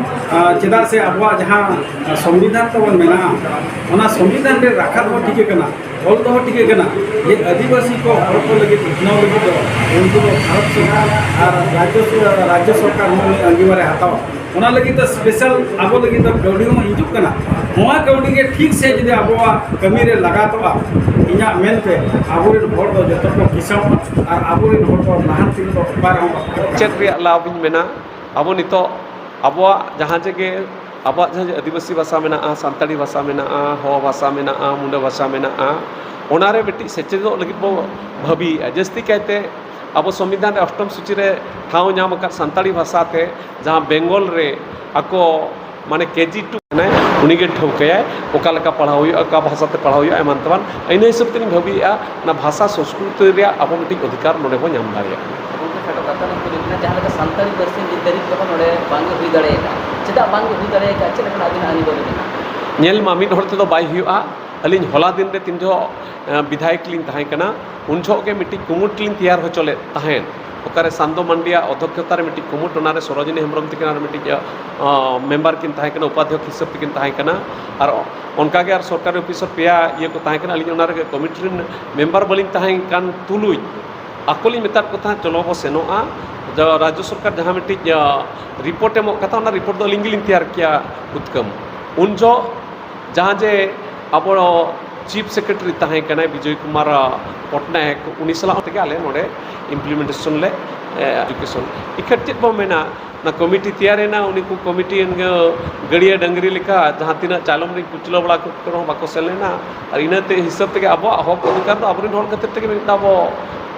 ᱟᱸ, ᱪᱮᱫᱟᱜ ᱥᱮ ᱟᱵᱚᱣᱟᱜ ᱡᱟᱦᱟᱸ, ᱟᱸ, ᱥᱚᱝᱵᱤᱫᱷᱟᱱ ᱛᱟᱵᱚᱱ ᱢᱮᱱᱟᱜᱼᱟ, ᱚᱱᱟ ᱥᱚᱝᱵᱤᱫᱷᱟᱱ ᱨᱮ ᱨᱟᱠᱷᱟ ᱫᱚᱦᱚ ᱴᱷᱤᱠ ᱟᱠᱟᱱᱟ, ᱚᱞ ᱫᱚᱦᱚ ᱴᱷᱤᱠ ᱟᱠᱟᱱᱟ ᱡᱮ ᱟᱹᱫᱤᱵᱟᱹᱥᱤ ᱠᱚ, ᱦᱚᱲ ᱠᱚ ᱞᱟᱹᱜᱤᱫ ᱩᱛᱱᱟᱹᱣ ᱞᱟᱹᱜᱤᱫ ᱫᱚ ᱩᱱᱠᱩ ᱫᱚ ᱵᱷᱟᱨᱚᱛ ᱥᱚᱨᱠᱟᱨ ᱟᱨ ᱨᱟᱡᱽᱡᱚ ᱥᱚ-, ᱨᱟᱡᱽᱡᱚ ᱥᱚᱨᱠᱟᱨ ᱦᱚᱸ ᱩᱱᱤ ᱟᱸᱜᱤᱵᱷᱟᱨᱮ ᱦᱟᱛᱟᱣᱟ᱾ ᱚᱱᱟ ᱞᱟᱹᱜᱤᱫ ᱛᱮ special ᱟᱵᱚ ᱞᱟᱹᱜᱤᱫ ᱫᱚ ᱠᱟᱹᱣᱰᱤ ᱦᱚᱸ ᱦᱤᱡᱩᱜ ᱠᱟᱱᱟ᱾ ᱱᱚᱣᱟ ᱠᱟᱹᱣᱰᱤ ᱜᱮ ᱴᱷᱤᱠ ᱥᱮ ᱡᱩᱫᱤ ᱟᱵᱚᱣᱟᱜ ᱠᱟᱹᱢᱤ ᱨᱮ ᱞᱟᱜᱟᱛᱚᱜᱼᱟ, ᱤᱧᱟᱹᱜ ᱢᱮᱱᱛᱮ ᱟᱵᱚᱨᱮᱱ ᱦᱚᱲ ᱫᱚ ᱡᱚᱛᱚ ᱠᱚ ᱠᱤᱥᱟᱹᱬᱚᱜᱼᱟ ᱟᱨ ᱟᱵᱚᱨᱮᱱ ᱦᱚᱲ ᱫᱚ ᱞᱟᱦᱟᱱᱛᱤ ᱨᱮᱫᱚ ᱚᱠᱟ ᱨᱮᱦᱚᱸ ᱵᱟᱠᱚ ᱪᱮᱫ ᱨᱮᱭᱟᱜ ᱞᱟᱵᱷ ᱤᱧ ᱢᱮᱱᱟ, ᱟᱵᱚ ᱱᱤᱛᱚᱜ ᱟᱵᱚᱣᱟᱜ ᱡᱟᱦᱟᱸ ᱡᱮ ᱜᱮ, ᱟᱵᱚᱣᱟᱜ ᱡᱟᱦᱟᱸ ᱡᱮ ᱟᱹᱫᱤᱵᱟᱹᱥᱤ ᱵᱷᱟᱥᱟ ᱢᱮᱱᱟᱜᱼᱟ, ᱥᱟᱱᱛᱟᱲᱤ ᱵᱷᱟᱥᱟ ᱢᱮᱱᱟᱜᱼᱟ, ᱦᱚ ᱵᱷᱟᱥᱟ ᱢᱮᱱᱟᱜᱼᱟ, ᱢᱩᱱᱰᱟᱹ ᱵᱷᱟᱥᱟ ᱢᱮᱱᱟᱜᱼᱟ, ᱚᱱᱟᱨᱮ ᱢᱤᱫᱴᱤᱡ ᱥᱮᱪᱮᱫᱚᱜ ᱞᱟᱹᱜᱤᱫ ᱵᱚ ᱵᱷᱟᱹᱵᱤᱭᱮᱫᱼᱟ᱾ ᱡᱟᱹᱥᱛᱤ ᱠᱟᱭᱛᱮ ᱟᱵᱚ ᱥᱚᱝᱵᱤᱫᱷᱟᱱ ᱨᱮ ᱚᱥᱴᱚᱢ ᱥᱩᱪᱤ ᱨᱮ ᱴᱷᱟᱶ ᱧᱟᱢ ᱟᱠᱟᱫ ᱥᱟᱱᱛᱟᱲᱤ ᱵᱷᱟᱥᱟ ᱛᱮ ᱡᱟᱦᱟᱸ ᱵᱮᱝᱜᱚᱞ ᱨᱮ ᱟᱠᱚ ᱢᱟᱱᱮ ᱠᱮ ᱡᱤ ᱴᱩ ᱠᱟᱱᱟᱭ, ᱩᱱᱤᱜᱮ ᱴᱷᱟᱹᱣᱠᱟᱹᱭᱟᱭ ᱚᱠᱟ ᱞᱮᱠᱟ ᱯᱟᱲᱦᱟᱣ ᱦᱩᱭᱩᱜᱼᱟ, ᱚᱠᱟ ᱵᱷᱟᱥᱟᱛᱮ ᱯᱟᱲᱦᱟᱣ ᱦᱩᱭᱩᱜᱼᱟ, ᱮᱢᱟᱱ ᱛᱮᱢᱟᱱ᱾ ᱤᱱᱟᱹ ᱦᱤᱥᱟᱹᱵ ᱛᱮᱞᱤᱧ ᱵᱷᱟᱹᱵᱤᱭᱮᱫᱼᱟ, ᱚᱱᱟ ᱵᱷᱟᱥᱟ ᱥᱚᱝᱥᱠᱨᱤᱛᱤ ᱨᱮᱭᱟᱜ ᱟᱵᱚ ᱢᱤᱫᱴᱤᱡ ᱚᱫᱷᱤᱠᱟᱨ ᱱᱚᱰᱮ ᱵᱚᱱ ᱧᱟᱢ ᱫᱟᱲᱮᱭᱟᱜᱼᱟ᱾ ᱜᱚᱢᱠᱮ, ᱠᱷᱟᱴᱚ ᱠᱟᱛᱷᱟ ᱞᱤᱧ ᱠᱩᱞᱤ ᱵᱤᱱᱟ, ᱡᱟᱦᱟᱸ ᱞᱮᱠᱟ ᱥᱟᱱᱛᱟᱲᱤ ᱯᱟᱹᱨᱥᱤ ᱱᱤᱛ ᱫᱷᱟᱹᱨᱤᱡ ᱛᱮᱦᱚᱸ ᱱᱚᱰᱮ ᱵᱟᱝᱜᱮ ᱦᱩᱭ ᱫᱟᱲᱮ ᱟᱠᱟᱫᱼᱟ, ᱪᱮᱫᱟᱜ ᱵᱟᱝᱜᱮ ᱦᱩᱭ ᱫᱟᱲᱮ ᱟᱠᱟᱫᱼᱟ? ᱪᱮᱫ ᱞᱮᱠᱟᱱᱟᱜ ᱟᱹᱵᱤᱱᱟᱜ ᱟᱹᱱᱤᱵᱟᱹ ᱢᱮᱱᱟᱜᱼᱟ? ᱧᱮᱞ ᱢᱟ, ᱢᱤᱫ ᱦᱚᱲ ᱛᱮᱫᱚ ᱵᱟᱭ ᱦᱩᱭᱩᱜᱼᱟ᱾ ᱟᱹᱞᱤᱧ ᱦᱚᱞᱟ ᱫᱤᱱ ᱨᱮ ᱛᱤᱱ ᱡᱚᱦᱚᱜ, ᱮ, ᱵᱤᱫᱷᱟᱭᱚᱠ ᱞᱤᱧ ᱛᱟᱦᱮᱸ ᱠᱟᱱᱟ, ᱩᱱ ᱡᱚᱦᱚᱜ ᱜᱮ ᱢᱤᱫᱴᱤᱡ ᱠᱩᱢᱩᱴ ᱞᱤᱧ ᱛᱮᱭᱟᱨ ᱦᱚᱪᱚ ᱞᱮᱫ ᱛᱟᱦᱮᱸᱫ, ᱚᱠᱟᱨᱮ ᱥᱟᱱᱫᱚ ᱢᱟᱱᱰᱤᱭᱟᱜ ᱚᱫᱷᱚᱠᱷᱚᱛᱟ ᱨᱮ ᱢᱤᱫᱴᱤᱡ ᱠᱩᱢᱩᱴ, ᱚᱱᱟᱨᱮ ᱥᱚᱨᱳᱡᱤᱱᱤ ᱦᱮᱢᱵᱨᱚᱢ ᱛᱟᱹᱠᱤᱱ ᱟᱨ ᱢᱤᱫᱴᱤᱡ, ᱮ, ᱢᱮᱢᱵᱟᱨ ᱠᱤᱱ ᱛᱟᱦᱮᱸ ᱠᱟᱱᱟ, ᱩᱯᱟᱫᱷᱭᱚᱠ ᱦᱤᱥᱟᱹᱵ ᱛᱮᱠᱤᱱ ᱛᱟᱦᱮᱸ ᱠᱟᱱᱟ᱾ ᱟᱨ ᱚᱱᱠᱟᱜᱮ ᱟᱨ ᱥᱚᱨᱠᱟᱨᱤ ᱚᱯᱷᱤᱥᱟᱨ ᱯᱮᱭᱟ ᱤᱭᱟᱹ ᱠᱚ ᱛᱟᱦᱮᱸ ᱠᱟᱱᱟ᱾ ᱟᱹᱞᱤᱧ ᱚᱱᱟ ᱨᱮᱜᱮ ᱠᱚᱢᱤᱴᱤ ᱨᱮᱱ ᱢᱮᱢᱵᱟᱨ ᱵᱟᱹᱞᱤᱧ ᱛᱟᱦᱮᱸ ᱠᱟᱱ ᱛᱩᱞᱩᱡ ᱟᱠᱚ ᱞᱤᱧ ᱢᱮᱛᱟᱫ ᱠᱚ ᱛᱟᱦᱮᱸᱫ, "ᱪᱚᱞᱚ ᱵᱚ ᱥᱮᱱᱚᱜᱼᱟ, ᱡᱟ-, ᱨᱟᱡᱽᱡᱚ ᱥᱚᱨᱠᱟᱨ ᱡᱟᱦᱟᱸ ᱢᱤᱫᱴᱤᱡ, ᱟ, ᱨᱤᱯᱳᱨᱴ ᱮᱢᱚᱜ ᱠᱟᱛᱷᱟ, ᱚᱱᱟ ᱨᱤᱯᱳᱨᱴ ᱫᱚ ᱟᱹᱞᱤᱧ ᱜᱮᱞᱤᱧ ᱛᱮᱭᱟᱨ ᱠᱮᱭᱟ ᱩᱛᱠᱟᱹᱢ᱾" ᱩᱱ ᱡᱚᱦᱚᱜ ᱡᱟᱦᱟᱸ ᱡᱮ ᱟᱵᱚ ᱪᱤᱯ ᱥᱮᱠᱨᱮᱴᱟᱨᱤ ᱛᱟᱦᱮᱸ ᱠᱟᱱᱟᱭ ᱵᱤᱡᱚᱭ ᱠᱩᱢᱟᱨ, ᱟ, ᱯᱚᱴᱱᱟᱭᱮᱠ, ᱩᱱᱤ ᱥᱟᱞᱟᱜ ᱛᱮᱜᱮ ᱟᱞᱮ ᱱᱚᱰᱮ ᱤᱢᱯᱞᱤᱢᱮᱱᱴᱮᱥᱚᱱ ᱞᱮ, ᱮ, ᱮᱰᱩᱠᱮᱥᱚᱱ᱾ ᱤᱠᱷᱟᱹᱱ ᱪᱮᱫ ᱵᱚ ᱢᱮᱱᱟ, ᱚᱱᱟ ᱠᱚᱢᱤᱴᱤ ᱛᱮᱭᱟᱨᱮᱱᱟ, ᱩᱱᱤ ᱠᱚ ᱠᱚᱢᱤᱴᱤ ᱜᱟᱹᱲᱭᱟᱹ ᱰᱟᱹᱝᱨᱤ ᱞᱮᱠᱟ ᱡᱟᱦᱟᱸ ᱛᱤᱱᱟᱹᱜ ᱪᱟᱭᱞᱚᱢ ᱨᱤᱧ ᱠᱩᱪᱞᱟᱹ ᱵᱟᱲᱟ ᱠᱮᱫ ᱠᱚ ᱨᱮᱦᱚᱸ ᱵᱟᱠᱚ ᱥᱮᱱ ᱞᱮᱱᱟ᱾ ᱟᱨ ᱤᱱᱟᱹᱛᱮ ᱦᱤᱥᱟᱹᱵ ᱛᱮᱜᱮ ᱟᱵᱚᱣᱟᱜ ᱦᱚᱠ ᱚᱫᱷᱤᱠᱟᱨ ᱫᱚ ᱟᱵᱚᱨᱮᱱ ᱦᱚᱲ ᱠᱷᱟᱹᱛᱤᱨ ᱛᱮᱜᱮ ᱢᱤᱫ ᱫᱷᱟᱣ ᱵᱚ,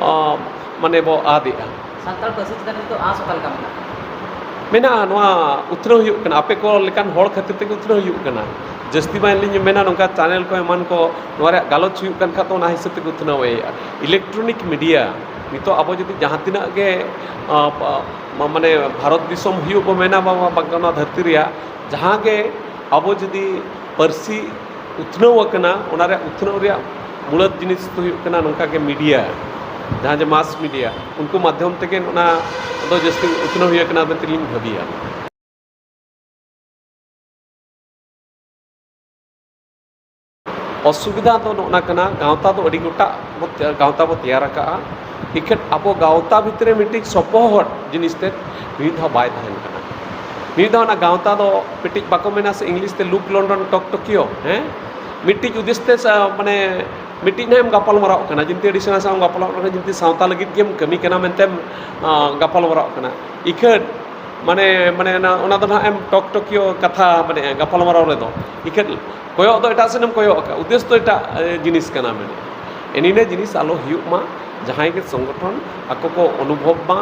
ᱟ, ᱢᱟᱱᱮ ᱵᱚ ᱟᱫᱮᱜᱼᱟ᱾ ᱥᱟᱱᱛᱟᱲ ᱯᱟᱹᱨᱥᱤ ᱪᱮᱛᱟᱱ ᱨᱮ ᱱᱤᱛᱚᱜ ᱟᱸᱥ ᱚᱠᱟ ᱞᱮᱠᱟ ᱢᱮᱱᱟᱜᱼᱟ? ᱢᱮᱱᱟᱜᱼᱟ, ᱱᱚᱣᱟ ᱩᱛᱱᱟᱹᱣ ᱦᱩᱭᱩᱜ ᱠᱟᱱᱟ, ᱟᱯᱮ ᱠᱚ ᱞᱮᱠᱟᱱ ᱦᱚᱲ ᱠᱷᱟᱹᱛᱤᱨ ᱛᱮᱜᱮ ᱩᱛᱱᱟᱹᱣ ᱦᱩᱭᱩᱜ ᱠᱟᱱᱟ᱾ ᱡᱟᱹᱥᱛᱤ ᱢᱟ ᱟᱹᱞᱤᱧ ᱢᱮᱱᱟ ᱱᱚᱝᱠᱟ ᱪᱮᱱᱮᱞ ᱠᱚ ᱮᱢᱟᱱ ᱠᱚ ᱱᱚᱣᱟ ᱨᱮᱭᱟᱜ ᱜᱟᱞᱚᱪ ᱦᱩᱭᱩᱜ ᱠᱟᱱ ᱠᱷᱟᱱ ᱫᱚ ᱚᱱᱟ ᱦᱤᱥᱟᱹᱵ ᱛᱮᱜᱮ ᱩᱛᱱᱟᱹᱣ ᱦᱩᱭᱩᱜᱼᱟ᱾ ᱤᱞᱮᱠᱴᱨᱚᱱᱤᱠ ᱢᱤᱰᱤᱭᱟ ᱱᱤᱛᱚᱜ ᱟᱵᱚ ᱡᱩᱫᱤ ᱡᱟᱦᱟᱸ ᱛᱤᱱᱟᱹᱜ ᱜᱮ, ᱟ, ᱢᱟ-, ᱢᱟᱱᱮ ᱵᱷᱟᱨᱚᱛ ᱫᱤᱥᱚᱢ ᱦᱩᱭᱩᱜ ᱵᱚ ᱢᱮᱱᱟ, ᱵᱟ-, ᱵᱟ-, ᱵᱟᱝ ᱱᱚᱣᱟ ᱫᱷᱟᱹᱨᱛᱤ ᱨᱮᱭᱟᱜ ᱡᱟᱦᱟᱸ ᱜᱮ ᱟᱵᱚ ᱡᱩᱫᱤ ᱯᱟᱹᱨᱥᱤ ᱩᱛᱱᱟᱹᱣ ᱟᱠᱟᱱᱟ, ᱚᱱᱟ ᱨᱮᱭᱟᱜ ᱩᱛᱱᱟᱹᱣ ᱨᱮᱭᱟᱜ ᱢᱩᱲᱟᱹᱫ ᱡᱤᱱᱤᱥ ᱫᱚ ᱦᱩᱭᱩᱜ ᱠᱟᱱᱟ ᱱᱚᱝᱠᱟ ᱜᱮ ᱢᱤᱰᱤᱭᱟ᱾ ᱡᱟᱦᱟᱸ ᱡᱮ mass media, ᱩᱱᱠᱩ ᱢᱟᱫᱽᱫᱷᱚᱢ ᱛᱮᱜᱮ ᱚᱱᱟ ᱫᱚ ᱡᱟᱹᱥᱛᱤ ᱩᱛᱱᱟᱹᱣ ᱦᱩᱭ ᱟᱠᱟᱱᱟ ᱢᱮᱱᱛᱮ ᱞᱤᱧ ᱵᱷᱟᱹᱵᱤᱭᱟ᱾ ᱚᱥᱩᱵᱤᱫᱷᱟ ᱫᱚ ᱱᱚᱜᱼᱚ ᱱᱟ ᱠᱟᱱᱟ, ᱜᱟᱶᱛᱟ ᱫᱚ ᱟᱹᱰᱤ ᱜᱚᱴᱟᱜ ᱵᱚ ᱛᱮ-, ᱜᱟᱶᱛᱟ ᱵᱚ ᱛᱮᱭᱟᱨ ᱟᱠᱟᱜᱼᱟ, ᱤᱠᱷᱟᱹᱱ ᱟᱵᱚ ᱜᱟᱶᱛᱟ ᱵᱷᱤᱛᱨᱤ ᱨᱮ ᱢᱤᱫᱴᱤᱡ ᱥᱚᱯᱚᱦᱚᱫ ᱡᱤᱱᱤᱥ ᱛᱮᱫ ᱢᱤᱫ ᱫᱷᱟᱣ ᱵᱟᱭ ᱛᱟᱦᱮᱱ ᱠᱟᱱᱟ᱾ ᱢᱤᱫ ᱫᱷᱟᱣ ᱚᱱᱟ ᱜᱟᱶᱛᱟ ᱫᱚ ᱢᱤᱫᱴᱤᱡ ᱵᱟᱠᱚ ᱢᱮᱱᱟ ᱥᱮ, ᱤᱝᱞᱤᱥ ᱛᱮ look London, talk Tokyo, ᱦᱮᱸ? ᱢᱤᱫᱴᱤᱡ ᱩᱫᱽᱫᱮᱥ ᱛᱮ ᱥᱟ-, ᱢᱟᱱᱮ ᱢᱤᱫᱴᱤᱡ ᱱᱟᱦᱟᱜ ᱮᱢ ᱜᱟᱯᱟᱞ ᱢᱟᱨᱟᱣ ᱠᱟᱱᱟ, ᱡᱤᱱᱛᱤ ᱟᱹᱰᱤ ᱥᱮᱬᱟ ᱥᱮᱬᱟ ᱮᱢ ᱜᱟᱯᱟᱞ ᱢᱟᱨᱟᱣ ᱠᱟᱱᱟ, ᱡᱤᱱᱛᱤ ᱥᱟᱶᱛᱟ ᱞᱟᱹᱜᱤᱫ ᱜᱮᱢ ᱠᱟᱹᱢᱤ ᱠᱟᱱᱟ ᱢᱮᱱᱛᱮᱢ, ᱟ, ᱜᱟᱯᱟᱞ ᱢᱟᱨᱟᱣ ᱠᱟᱱᱟ᱾ ᱤᱠᱷᱟᱹᱱ ᱢᱟᱱᱮ, ᱢᱟᱱᱮ ᱚᱱᱟ, ᱚᱱᱟ ᱫᱚ ᱱᱟᱦᱟᱜ ᱮᱢ talk Tokyo ᱠᱟᱛᱷᱟ, ᱢᱟᱱᱮ ᱜᱟᱯᱟᱞ ᱢᱟᱨᱟᱣ ᱨᱮᱫᱚ ᱤᱠᱷᱟᱹᱱ ᱠᱚᱭᱚᱜ ᱫᱚ ᱮᱴᱟᱜ ᱥᱮᱱ ᱮᱢ ᱠᱚᱭᱚᱜ ᱟᱠᱟᱫ, ᱩᱫᱽᱫᱮᱥ ᱫᱚ ᱮᱴᱟᱜ, ᱮ, ᱡᱤᱱᱤᱥ ᱠᱟᱱᱟ ᱢᱮᱱᱮ᱾ ᱮᱱᱮ ᱤᱱᱟᱹ ᱡᱤᱱᱤᱥ ᱟᱞᱚ ᱦᱩᱭᱩᱜ ᱢᱟ, ᱡᱟᱦᱟᱸᱭ ᱜᱮ ᱥᱚᱝᱜᱚᱴᱷᱚᱱ ᱟᱠᱚ ᱠᱚ ᱚᱱᱩᱵᱷᱚᱵ ᱢᱟ,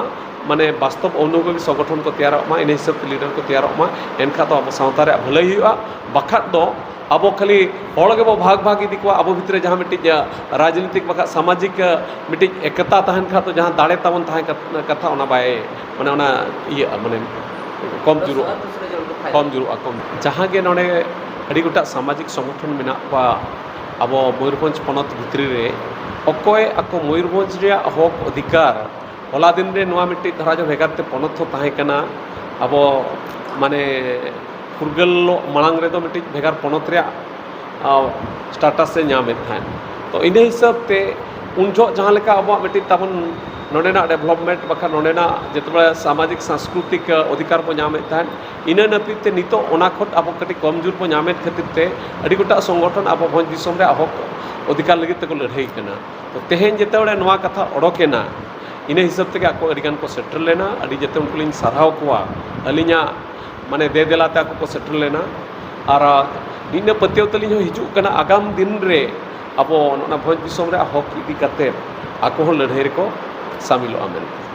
ᱢᱟᱱᱮ ᱵᱟᱥᱛᱚᱵ ᱚᱱᱩᱵᱷᱚᱵᱤ ᱥᱚᱝᱜᱚᱴᱷᱚᱱ ᱠᱚ ᱛᱮᱭᱟᱨᱚᱜ ᱢᱟ, ᱤᱱᱟᱹ ᱦᱤᱥᱟᱹᱵ ᱛᱮ leader ᱠᱚ ᱛᱮᱭᱟᱨᱚᱜ ᱢᱟ, ᱮᱱᱠᱷᱟᱱ ᱫᱚ ᱟᱵᱚ ᱥᱟᱶᱛᱟ ᱨᱮᱭᱟᱜ ᱵᱷᱟᱹᱞᱟᱹᱭ ᱦᱩᱭᱩᱜᱼᱟ᱾ ᱵᱟᱠᱷᱟᱡ ᱫᱚ ᱟᱵᱚ ᱠᱷᱟᱹᱞᱤ ᱦᱚᱲ ᱜᱮᱵᱚ ᱵᱷᱟᱜᱽ ᱵᱷᱟᱜᱽ ᱤᱫᱤ ᱠᱚᱣᱟ, ᱟᱵᱚ ᱵᱷᱤᱛᱨᱤ ᱨᱮ ᱡᱟᱦᱟᱸ ᱢᱤᱫᱴᱤᱡ, ᱟ, ᱨᱟᱡᱽᱱᱤᱛᱤᱠ ᱵᱟᱠᱷᱟᱡ ᱥᱟᱢᱟᱡᱤᱠ, ᱟ, ᱢᱤᱫᱴᱤᱡ ᱮᱠᱛᱟ ᱛᱟᱦᱮᱱ ᱠᱷᱟᱱ ᱫᱚ ᱡᱟᱦᱟᱸ ᱫᱟᱲᱮ ᱛᱟᱵᱚᱱ ᱛᱟᱦᱮᱸ ᱠᱟᱛ-, ᱠᱟᱛᱷᱟ ᱚᱱᱟ ᱵᱟᱭ, ᱢᱟᱱᱮ ᱚᱱᱟ ᱤᱭᱟᱹᱜᱼᱟ, ᱢᱟᱱᱮ ᱠᱚᱢ ᱡᱳᱨᱚᱜᱼᱟ, ᱠᱚᱢ ᱡᱳᱨᱚᱜᱼᱟ, ᱠᱚᱢ᱾ ᱡᱟᱦᱟᱸ ᱜᱮ ᱱᱚᱰᱮ ᱟᱹᱰᱤ ᱜᱚᱴᱟᱜ ᱥᱟᱢᱟᱡᱤᱠ ᱥᱚᱝᱜᱚᱴᱷᱚᱱ ᱢᱮᱱᱟᱜ ᱠᱚᱣᱟ ᱟᱵᱚ ᱢᱚᱭᱩᱨᱵᱷᱚᱸᱡᱽ ᱯᱚᱱᱚᱛ ᱵᱷᱤᱛᱨᱤ ᱨᱮ, ᱚᱠᱚᱭ ᱟᱠᱚ ᱢᱚᱭᱩᱨᱵᱷᱚᱸᱡᱽ ᱨᱮᱭᱟᱜ ᱦᱚᱠ ᱚᱫᱷᱤᱠᱟᱨ, ᱦᱚᱞᱟ ᱫᱤᱱ ᱨᱮ ᱱᱚᱣᱟ ᱢᱤᱫᱴᱤᱡ ᱫᱷᱟᱨᱟ ᱡᱮ ᱵᱷᱮᱜᱟᱨ ᱛᱮ ᱯᱚᱱᱚᱛ ᱦᱚᱸ ᱛᱟᱦᱮᱸ ᱠᱟᱱᱟ, ᱟᱵᱚ ᱢᱟᱱᱮ ᱯᱷᱩᱨᱜᱟᱹᱞᱚᱜ ᱢᱟᱲᱟᱝ ᱨᱮᱫᱚ ᱢᱤᱫᱴᱤᱡ ᱵᱷᱮᱜᱟᱨ ᱯᱚᱱᱚᱛ ᱨᱮᱭᱟᱜ, ᱟ, status ᱮ ᱧᱟᱢᱮᱫ ᱛᱟᱦᱮᱸᱫ᱾ ᱛᱚ ᱤᱱᱟᱹ ᱦᱤᱥᱟᱹᱵ ᱛᱮ ᱩᱱ ᱡᱚᱦᱚᱜ ᱡᱟᱦᱟᱸ ᱞᱮᱠᱟ ᱟᱵᱚᱣᱟᱜ ᱢᱤᱫᱴᱤᱡ ᱛᱟᱵᱚᱱ ᱱᱚᱰᱮᱱᱟᱜ development ᱵᱟᱠᱷᱟᱱ ᱱᱚᱰᱮᱱᱟᱜ ᱡᱚᱛᱚ ᱥᱟᱢᱟᱡᱤᱠ ᱥᱟᱝᱥᱠᱨᱤᱛᱤᱠ ᱚᱫᱷᱤᱠᱟᱨ ᱵᱚ ᱧᱟᱢᱮᱫ ᱛᱟᱦᱮᱸᱫ, ᱤᱱᱟᱹ ᱱᱟᱹᱯᱤᱛ ᱛᱮ ᱱᱤᱛᱚᱜ ᱚᱱᱟ ᱠᱷᱚᱱ ᱟᱵᱚ ᱠᱟᱹᱴᱤᱡ ᱠᱚᱢ ᱡᱳᱨ ᱵᱚ ᱧᱟᱢᱮᱫ ᱠᱷᱟᱹᱛᱤᱨ ᱛᱮ ᱟᱹᱰᱤ ᱜᱚᱴᱟᱝ ᱥᱚᱝᱜᱚᱴᱷᱚᱱ ᱟᱵᱚ ᱵᱷᱚᱸᱡᱽ ᱫᱤᱥᱚᱢ ᱨᱮ ᱦᱚᱠ ᱚᱫᱷᱤᱠᱟᱨ ᱞᱟᱹᱜᱤᱫ ᱛᱮᱠᱚ ᱞᱟᱹᱲᱦᱟᱹᱭ ᱠᱟᱱᱟ᱾ ᱛᱚ ᱛᱮᱦᱮᱧ ᱡᱮᱛᱮ ᱦᱚᱲ ᱱᱚᱣᱟ ᱠᱟᱛᱷᱟ ᱚᱰᱚᱠᱮᱱᱟ, ᱤᱱᱟᱹ ᱦᱤᱥᱟᱹᱵ ᱛᱮᱜᱮ ᱟᱠᱚ ᱟᱹᱰᱤ ᱜᱟᱱ ᱠᱚ ᱥᱮᱴᱮᱨ ᱞᱮᱱᱟ᱾ ᱟᱹᱰᱤ ᱡᱮᱛᱮ ᱩᱱᱠᱩ ᱞᱤᱧ ᱥᱟᱨᱦᱟᱣ ᱠᱚᱣᱟ᱾ ᱟᱹᱞᱤᱧᱟᱜ ᱢᱟᱱᱮ ᱫᱮ ᱫᱮᱞᱟ ᱛᱮ ᱟᱠᱚ ᱠᱚ ᱥᱮᱴᱮᱨ ᱞᱮᱱᱟ᱾ ᱟᱨ ᱱᱤᱱᱟᱹ ᱯᱟᱹᱛᱭᱟᱹᱣ ᱛᱟᱹᱞᱤᱧ ᱦᱚᱸ ᱦᱤᱡᱩᱜ ᱠᱟᱱᱟ, ᱟᱜᱟᱢ ᱫᱤᱱ ᱨᱮ ᱟᱵᱚ ᱱᱚᱣᱟ ᱵᱷᱚᱸᱡᱽ ᱫᱤᱥᱚᱢ ᱨᱮᱭᱟᱜ ᱦᱚᱠ ᱤᱫᱤ ᱠᱟᱛᱮ ᱟᱠᱚ ᱦᱚᱸ ᱞᱟᱹᱲᱦᱟᱹᱭ ᱨᱮᱠᱚ ᱥᱟᱢᱤᱞᱚᱜᱼᱟ ᱢᱮᱱᱛᱮ᱾